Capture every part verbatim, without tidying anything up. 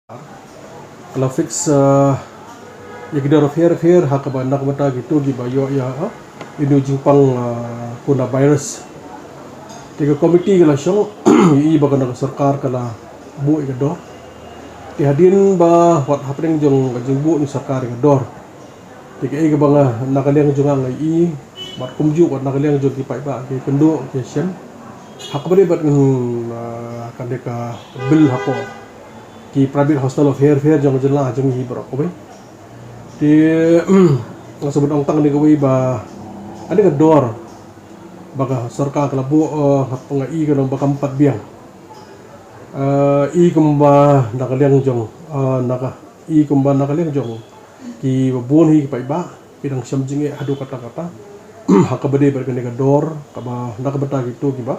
Ka la fix, ah, ïa ki dor pher pher ha kaba na ka bynta kito kiba ïoh ïa, ah, ïa une u jingpang, ah, coronavirus. Te ka komiti ka la shong, ïohi ba ka na ka sorkar ka la buh ïa ka dor. Te hadien ba wat hapdeng jong ka jingbuh na sorkar ïa ka dor, te kaei kaba nga na ka liang jong nga nga ïohi, bad kumjuh wat na ka liang jong ki paidbah ki kynduh ki shem, ha kaba dei bad, mm, ah, kane ka bill hapoh ki private hostel pher pher jong ka jylla jong ngi baroh kawei. Te nga sngewbha ban ong tang kane kawei ba kane ka dor ba ka sorkar ka la buh, eh, hap nga ïohi ka long ba kam pat biang. Eh, ïohi kumba na ka liang jong, eh, na ka, ïohi kumba na ka liang jong kiba bun hi ki paidbah ki dang shem jingeh haduh katta katta ha kaba dei bad kane ka dor kaba na ka bynta kito kiba,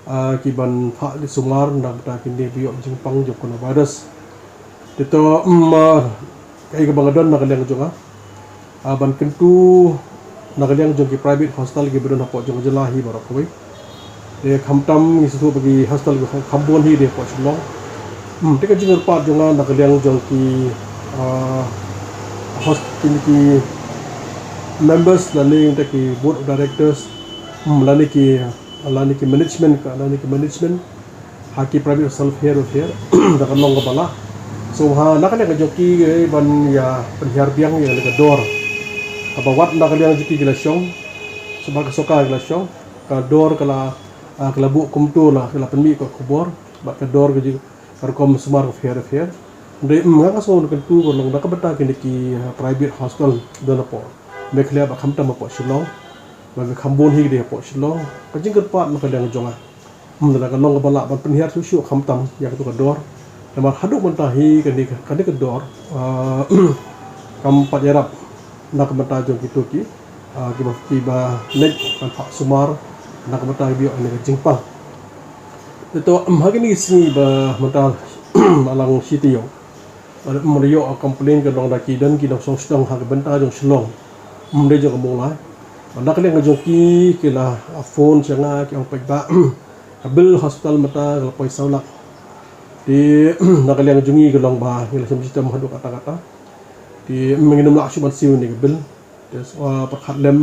ah, ki ban phah sumar na ka bynta kine ba ïoh jingpang jong coronavirus. Te to, mm, ah, kaei kaba nga don na ka liang jong nga, ah, ban kyntu na ka liang jong ki private hostel kiba don hapoh jong ka jylla hi baroh kawei. Te khamtam ngi sngewthuh ba ki hostel ki kham bun hi dei hapoh Shillong. Hmm, te ka jingkyrpad jong nga na ka liang jong ki, ah, host, kine ki members lane te ki board of directors, hmm, lane ki, lane ki management ka, lane ki management ha ki private hostel pher pher da ka long kaba lah. So ha na ka liang ka jong ki, eh, ban ïa pynhiar biang ïa ka dor kaba wat na ka liang jong ki ki la shong, sumar ka sorkar ki la shong, ka dor ka la, ah, ka la buh kumto la, ka la pynmih ka khubor bad ka dor ka jong ka rukom sumar ka pher pher. Hynrei, mm, nga nga sngewkyntu ka long na ka bynta kine ki, ah, private hostel don hapoh Meghalaya bad khamtam hapoh Shillong. Ba ki kham bun hi dei hapoh Shillong. Ka jingkyrpad na ka liang jong nga, mm, lada ka long kaba lah ban pynhiar shuh shuh khamtam ïa kato ka dor. Namar haduh mynta hi kane ka, kane ka dor, ah, kam pat ïarap na ka bynta jong kito ki, ah, kiba, kiba leit ban phah sumar na ka bynta kiba ïoh ïa ka jingpang. Te to, mm, ha kine ki sngi ba mynta, alang shi taïew, ba mynta ïoh complain ka long da ki don ki nongshong shnong ha ka bynta jong Shillong. Mm, dei jong ka Mawlai. Ba na ka liang ka jong ki ki la, ah, phone sha nga ki ong paidbah, ka bill hospital mynta ka la poi saw lak. Te na ka liang jong ngi ka long ba ngi la shem shitom haduh katta katta. Te, mm, ngin ym lah shuh ban siew ïa kane ka bill. Te, ah, pyrkhat lem,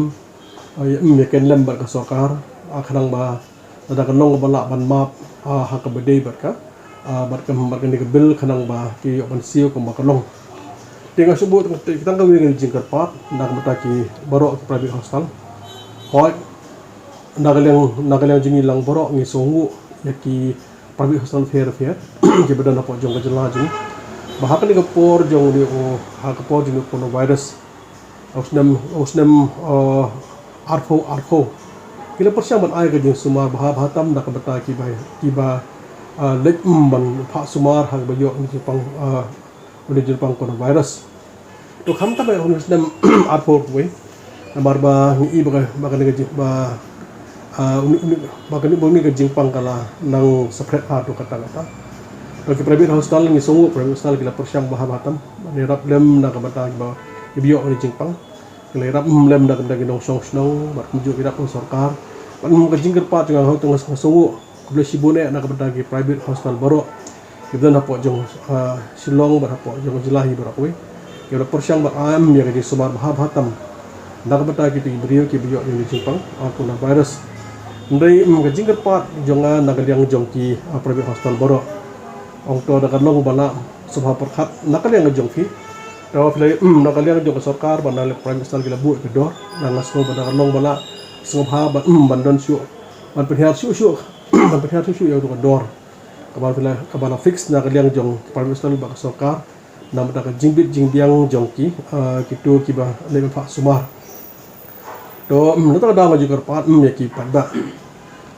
ah, ïa, mm, ïa ken lem bad ka sorkar, ah, khnang ba lada ka long kaba lah ban map, ah, ha kaba dei bad ka, ah, bad ka, bad kane ka bill khnang ba ki ïoh ban siew kumba ka long. Te nga shu buh tang, tang kawei ka jingkyrpad na ka bynta ki baroh ki private hostel. Hooid, na ka liang, na ka liang jong ngi lang baroh ngi sngewnguh ïa ki private hostel pher pher kiba don hapoh jong ka jylla jong ngi. Ba ha kane ka por jong une u, ha ka por jong une u coronavirus, u snem, u snem, eh, arphew arphew, ki la pyrshang ban ai ka jingsumar bha bha tam na ka bynta kiba, kiba, eh, leit, mm, ban phah sumar ha kaba ïoh une u jingpang, eh, une u jingpang coronavirus. To khamtam ïa une u snem arphew arphew. Namar ba ngi i ba ka, ba kane ka jing, ba, ah, une, une, ba kane, ba une ka jingpang ka la nang spread haduh katta katta. To ki private hostel ngi sngewnguh private hostel ki la pyrshang bha bha tam ban ïarap lem na ka bynta kiba, kiba ïoh une u jingpang. Ki la ïarap, mm, lem na ka bynta ki nongshong shnong bad kumjuh ïarap na ka sorkar. Bad, mm, ka jingkyrpad jong nga, hooid, nga sngewnguh khublei shibun eh na ka bynta ki private hostel baroh kiba don hapoh jong, ah, Shillong bad hapoh jong ka jylla hi baroh kawei, kiba la pyrshang ban ai, mm, ïa ka jingsumar bha bha tam na ka bynta kito ki briew kiba ïoh ïa une u jingpang, ah, coronavirus. Hynrei, mm, ka jingkyrpad jong nga na ka liang jong ki, ah, private hostel baroh, ong to lada ka long ba lah, sngewbha pyrkhat na ka liang ka jong phi. Te phi la, mm, na ka liang jong ka sorkar bad na ka liang private hostel ki la buh ïa ka dor. Nga sngew ba lada ka long ba lah, sngewbha ban, mm, ban don shuh, ban pynhiar shuh shuh, ban pynhiar shuh shuh ïa kato ka dor kaba phi la, kaba la fix na ka liang jong ki private hostel bad ka sorkar na ka bynta ka jingbit jingbiang jong ki, ah, kito kiba leit ban phah sumar. To, mm, na kata ka daw nga ju kyrpad, mm, ïa ki paidbah.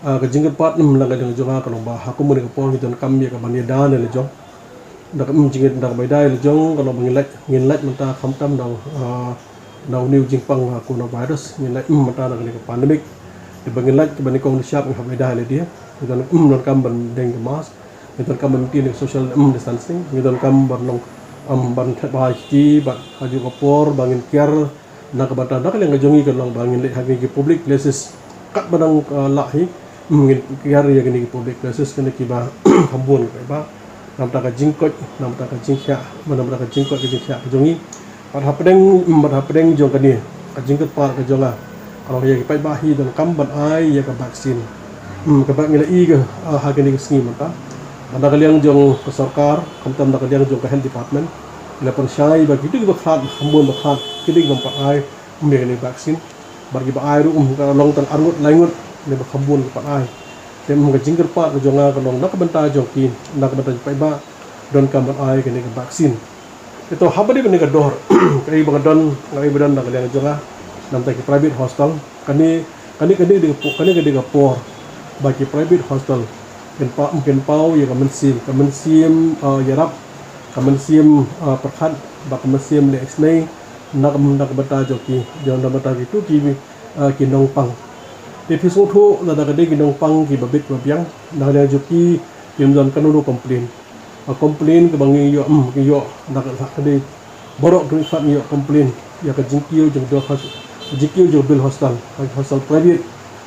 Ah, ka jingkyrpad, mm, na ka liang jong nga ka long ba ha kum kane ka por ngi donkam ïa ka ban ïada ne la jong. Na ka, mm, jingïada, na ka ban ïada ne la jong ka long ba ngin lait, ngin lait mynta khamtam na, ah, na une u jingpang, ah, coronavirus, ngin lait, mm, mynta na kane ka pandemic. Te ba ngin lait, ba nyngkong nyngshap ngi hap ïada ne la dei. Ngi don, mm, donkam ban deng ka mask. Ngi donkam ban maintain social, mm, distancing. Ngi donkam ban long, mm, ban thet bha ïa ki, bad ha kajuh ka por ba ngin kiar na ka bynta na ka liang ka jong ngi ka long ba ngin leit ha kine ki public places. Katba dang, ah, lah hi, mm, ngin kiar ïa kine ki public places, kine kiba kham bun kiba. namar ka jingkoit, namar ka jingkhiah, namar ka jingkoit ka jingkhiah ka jong ngi. Bad hapdeng, bad hapdeng jong kane ka jingkyrpad ka jong nga, ka long ïa ki paidbah hi donkam ban ai ïa ka vaccine. Hmm, kaba ngi la ïohi ka, ah, ha kane ka sngi mynta, na ka liang jong ka sorkar, khamtam na ka liang jong ka health department, la pynshai ba kito kiba khlad, khambun ba khlad, kito kiba ym pat ai, ym ïa kane ka vaccine. Bad kiba ai ruh, hmm, ka long tang arngut laingut ne ba khambun ki pat ai. Te, hmm, ka jingkyrpad ka jong nga ka long na ka bynta jong ki, na ka bynta jong ki paidbah, donkam ban ai kane ka vaccine. Te to, haba dei ba kane ka dor, kaei ba nga don, kaei ba don na ka liang jong nga, namar ki private hospital, kane, kane, kane ka dei ka por, kane ka dei ka por ba ki private hospital kin paw, kin paw ïa ka mynsiem, ka mynsiem, ah, ïarap, ka mynsiem, ah, pyrkhat, bad ka mynsiem leh isynei na ka, na ka bynta jong ki, jong, na ka bynta kito ki, ah, ki nongpang. Te phi sngewthuh, lada ka dei ki nongpang kiba bit ba biang, na ka liang jong ki, kim don kano kano complain. Ba complain kaba ngi ïoh, hmm, ngi ïoh na ka, ka dei baroh ki khlad ngi ïoh complain ïa ka jingkiew jong bill hos-, jingkiew jong bill hospital, ka hospital private.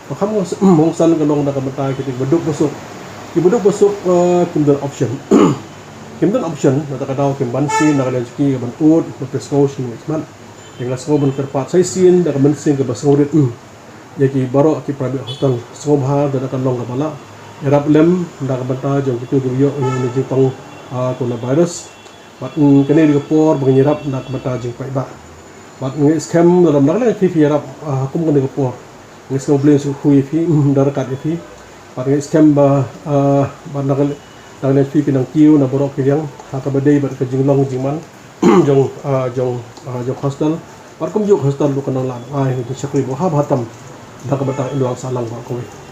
Ba kham, hmm, kongsan ka long na ka bynta kito kiba duk ba suk. Kiba duk ba suk, eh, kim don option. Kim don option, na kata ka daw kim banse na ka liang jong ki ban ud, ban pyrshang shuh shuh. Te nga sngew ban kyrpad sa shisien da ka mynsiem kaba sngewrit, hmm, ïa ki baroh ki private hospital, sngewbha da ka long kaba lah ïarap lem na ka bynta jong kito kiba ïoh ïa une u jingtong, ah, coronavirus. Bad, mm, kane dei ka por ba ngin ïarap na ka bynta jong ki paidbah. Bad nga ngeit skhem lada na ka liang phi phi ïarap, ah, ha kum kane ka por, nga sngew Blei un kyrkhu ïa phi, mm, da ryngkat ïa phi. Bad nga ngeit skhem ba, ah, bad na ka, na ka liang phi ki nang kiew na baroh ki liang ha kaba dei bad ka jinglong jingman jong, ah, jong, ah, jong ka hospital. Bad kumjuh ka hospital ruh kan nang lah ban ai ka jingshakri ba hap ha tam na ka bynta ka imlang sahlang baroh kawei.